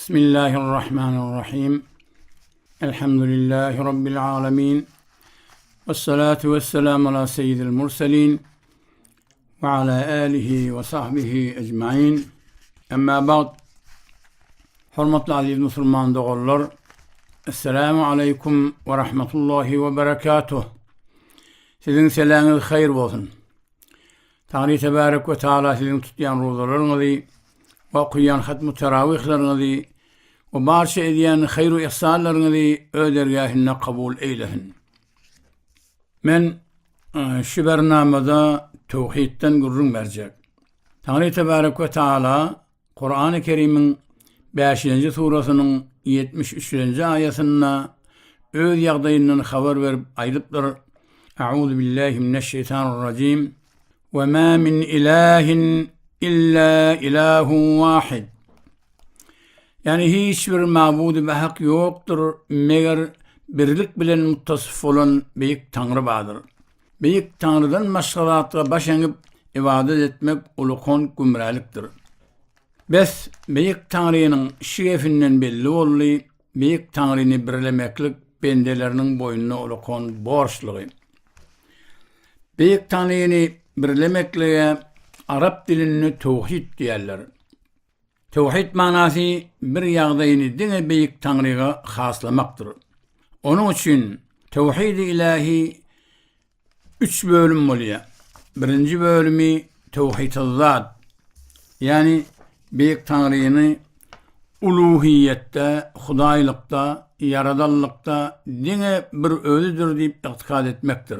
Bismillahirrahmanirrahim. Elhamdülillahi Rabbil alemin. Ve salatu ve selamu ala seyyidil murselin ve ala alihi ve sahbihi ecmain. Emma ba'd. Hormatly aziz musulman doganlar, Esselamu aleýkum we rahmetullahi we berekatuh. Siziň seläňiz haýyr bolsun. Taňry tebarek we taala siziň tutýan rozalaryňyzy we okaýan hatmu terawihlaryňyzy we barça edýän haýru ihsanlaryňyzy öz dergähinde kabul eýlesin. Men e, şu bernamada töwhidden gürrüň berjek. Taňry tebarek we taala Kurany Kerimiň bäşinji surasynyň 73-nji aýasynda öz ýagdaýyndan habar berip aýdypdyr, A'uzu billahi mineşşeýtanirrajim. We ma min ilahin illa ilahun wahid. Ýani hiç bir mabudy bahak ýokdur, meger birlik bilen muttasyf bolan beýik Taňry bardyr. Beýik Taňrydan başga zatga baş eňip ybadat etmek ulukon gümrälikdir. Bes, Beýik Taňrynyň şu gepinden belli boldy, Beýik Taňryny birlemeklik bendeleriniň boýnuna ulukon borçlugy. Beýik Taňryny birlemeklige arap dilinde töwhid diýerler. Töwhid manasy bir ýagdaýyny diňe Beýik Taňryga haslamakdyr. Onuň üçin töwhidi ilähi üç bölüm bolýar. Birinji bölümi töwhid-zat, ýagny Beýik Taňryny uluhiýetde, hudaýlykda, ýaradanlykda diňe bir özüdir diýip ygtykat etmekdir.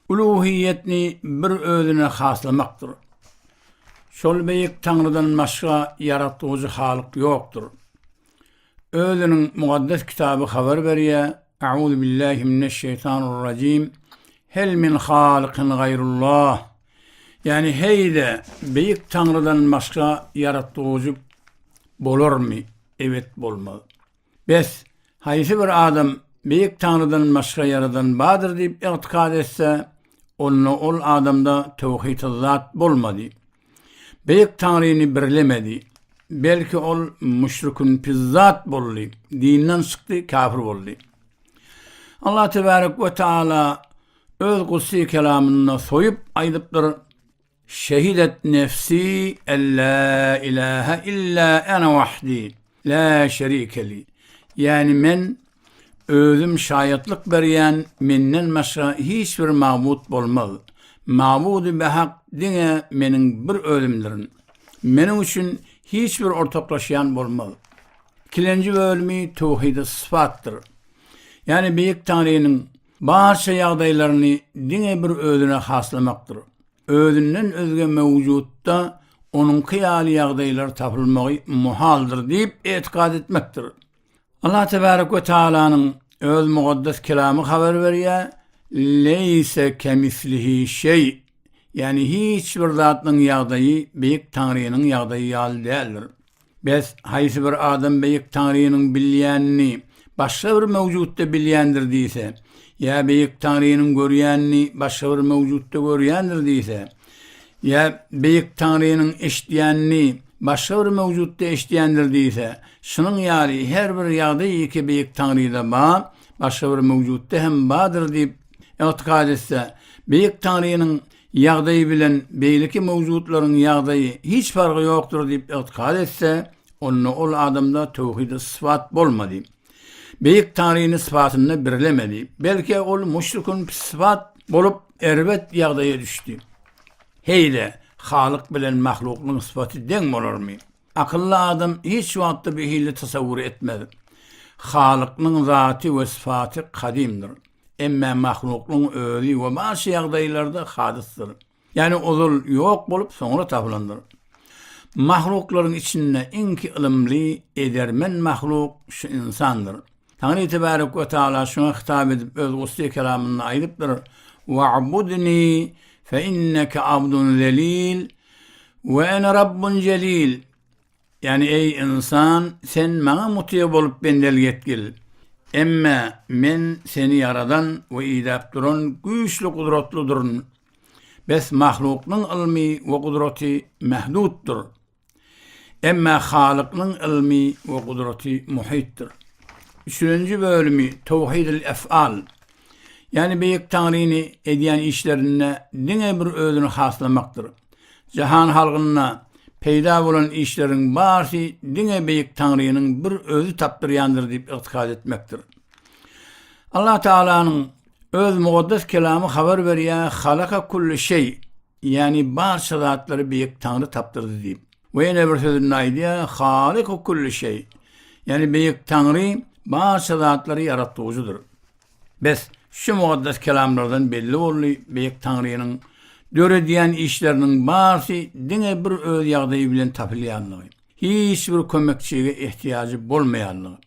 Uluhiýetni bir özüne haslamakdyr. Şol beýik Taňrydan başga ýaratgyjy Halyk ýokdur. Özüniň mukaddes kitaby habar berýär, A'uzu billahi mineşşeýtanirrajim, Hel min halykin gaýrullah. Ýagny heý-de beýik Taňrydan başga ýaratgyjy bolarmy? Ebet bolmaz. Bes, haýsy bir adam Beýik Taňrydan başga ýaradan bardyr diýip ygtykat etse, onda ol adamda töwhid-yzzat bolmady. Beýik Taňryny birlemedi. Belki ol müşrikün pizzat boldy, dinden çykdy, kafir boldy. Allah tebarek we taala öz gudsy kelamynda soýup aýdypdyr, Şehidet nefsi en la ilahe illa ene wahdi la şerike li. Ýagny men özüm şaýatlyk berýän menden başga hiç bir magbut bolmaz. Magbudy behak diňe meniň bir özümdirin. Meniň üçin hiç bir ortaklaşýan bolmaz. Ikilenji bölümi töwhidi syfatdyr. Ýagny Beýik Taňrynyň Barça ýagdaýlaryny diňe bir özüne haslamakdyr. Özünden özge mewjutda onuňky ýaly ýagdaýlar tapylmagy muhaldyr diýip etikat etmekdir. Allah tebarek we taalanyň öz mukaddes kelamy habar berýär, Leýse kemislihi şeý, ýagny hiç bir zatnyň ýagdaýy Beýik Taňrynyň ýagdaýy ýaly däldir. Bes, haýsy bir adam Beýik Taňrynyň bilýänini başga bir mewjutda bilýändir diýse, ýa Beýik Taňrynyň görýänini başga bir mewjutda görýändir diýse, ýa Beýik Taňrynyň eşidýänini başga bir mewjutda eşidýändir diýse, şunuň ýaly her bir ýagdaý ki Beýik Taňryda bar, başga bir mewjutda hem bardyr diýip ygtykat etse, Beýik Taňrynyň ýagdaýy bilen beýleki mewjutlaryň ýagdaýy hiç fargy ýokdur diýip ygtykat etse, onda ol adamda töwhidi syfat bolmady. Beýik Taňryny syfatynda birlemedi. Belki ol müşrikün syfat bolup erbet ýagdaýa düşdi. Heý-de, Halyk bilen mahluknyň sypaty deň bolarmy? Akylly adam hiç wagtda bu hili tasawwur etmez. Halyknyň zaty we sypaty kadymdyr. Emmä mahluklyň özi we barça ýagdaýlarda hadysdyr. Ýagny ozal ýok bolup soňra tapylandyr. Mahluklaryň içinde iňki ylymly, edermen mahluk şu ynsandyr. Taňry tebarek we taala şuňa hitap edip öz gudsy kelamynda aýdypdyr, Wa'budni fe inneke abdun zelil we ene rabbun jelil. Ýagny eý ynsan, sen maňa mutyg bolup bendelik etgil. Emme men seni ýaradan we idäp duran güýçli gudratlydyryn. Bes mahluknyň ylmy we gudraty mähdutdyr. Emma Halyknyň ylmy we gudraty muhytdyr. Üçülenji bölümi Towhidil ef'al, ýagny Beýik Taňryny edýän işlerinde diňe bir özüni haslamakdyr. Jahan halgynda peýda bolan işleriň barsy diňe Beýik Taňrynyň bir özi tapdyrýandyr diýip ygtykad etmekdir. Allah Tagalanyň öz mukaddes kelamy habar berýär, Halaka kulli şeý, Ýagny barça zatlary Beýik Taňry tapdyrdy diýip. We ýene bir sözünde aýdýar, Halyku kulli şeý. Ýagny Beýik Taňry barça zatlary ýaratgyjydyr. Bes, şu mukaddes kelamlardan belli boldy, Beýik Taňrynyň döredýän işleriniň barsy diňe bir öz ýagdaýy bilen tapylýanlygy, hiç bir kömekçige ehtiýajy bolmaýanlygy.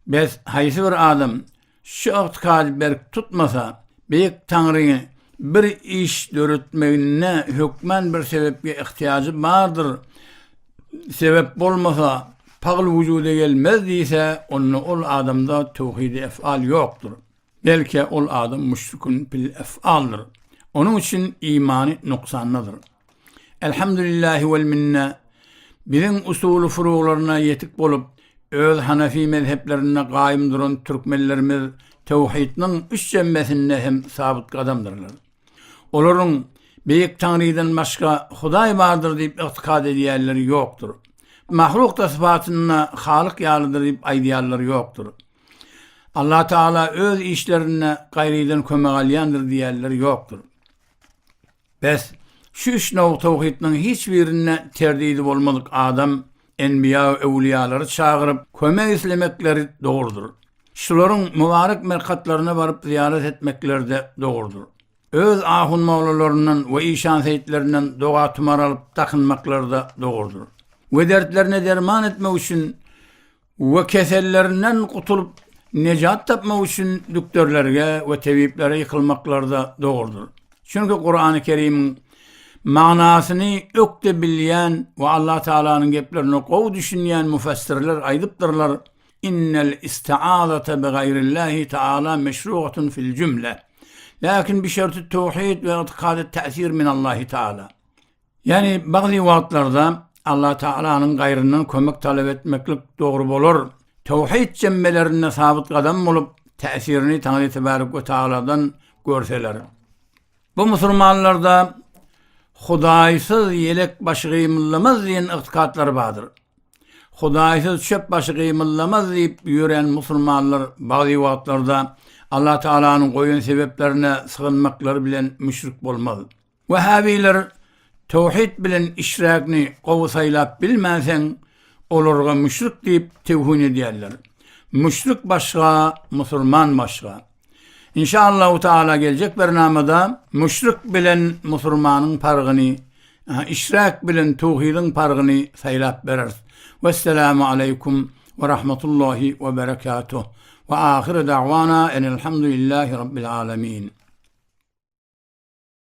Bes, haýsy bir adam Şu ygtykady berk tutmasa, Beýik Taňryňy bir iş döretmeginde hökman bir sebepge yhtyýajy bardyr, sebep bolmasa, pagyl wujuda gelmez diýse, onda ol adamda töwhidi efal ýokdur. Belki ol adam müşrikün fil efaldyr. Onuň üçin imany nuksandadyr. Elhamdülillahi wel minne biziň usuly furuglaryna ýetik bolup, öz hanafi mezheplerinde gaýym duran türkmenlerimiz töwhidniň üç jemmesinde hem sabyt gadamdyrlar. Olaryň Beýik Taňrydan başga Hudaý bardyr diýip ygtykad edýänleri ýokdur. Mahluk-da sypatynda Halyk ýalydyr diýip aýdýanlary ýokdur. Allah Tagala öz işlerinde gaýrydan kömek alýandyr diýýänleri ýokdur. Bes, şu üç nowg towhidniň hiç birinde terdidi bolmadyk adam enbiýa we öwlüýalary çagyryp, kömek islemekleri dogrudyr. Şularyň mübarek merkatlaryna baryp zyýarat etmekleri-de dogrudyr. Öz ahun-mollalaryndan we işan-seýitlerinden doga-tumar alyp dakynmaklary-da dogrudyr. We dertlerine derman etmek üçin we kesellerinden gutulyp nejat tapmak üçin dükderlerge we tebiplere ýykylmaklary-da dogrudyr. Çünki Kurany Kerimiň manysyny ökde bilýän we Allah Tagalanyň geplerine gowy düşünýän müfessirler aýdypdyrlar, Innel istiazate bi gaýrillahi taala meşruatun fil jümle. Lakin bi şerti tewhid we ygtykady täsir minallahi taala. Ýagny bagzy wagtlarda Allah Tagalanyň gaýryndan kömek talap etmeklik dogry bolar. Tewhid jemmelerinde sabyt gadam bolup, täsirini Taňry Tebarek we Tagaladan görseler. Bu musulmanlarda Hudaýsyz ýelek başy gymyllamaz diýen ygtykatlary bardyr. Hudaýsyz çöp başy gymyllamaz diýip ýören musulmanlar bagzy wagtlarda Allah Tagalanyň goýan sebeplerine sygynmaklary bilen müşrik bolmaz. Wahhabiler töwhid bilen işräkni gowy saýlap bilmänseň, olarga müşrik diýip tewhin edýärler. Müşrik başga, musurman başga. Inşaallahu taala geljek bernamada müşrik bilen musurmanyň pargyny, işräk bilen töwhidiň pargyny saýlap bereris. Wesselamu aleýkum we rahmetullahi we berekatuh. We ahyru da'wana enelhamdülillahi rabbil alamin.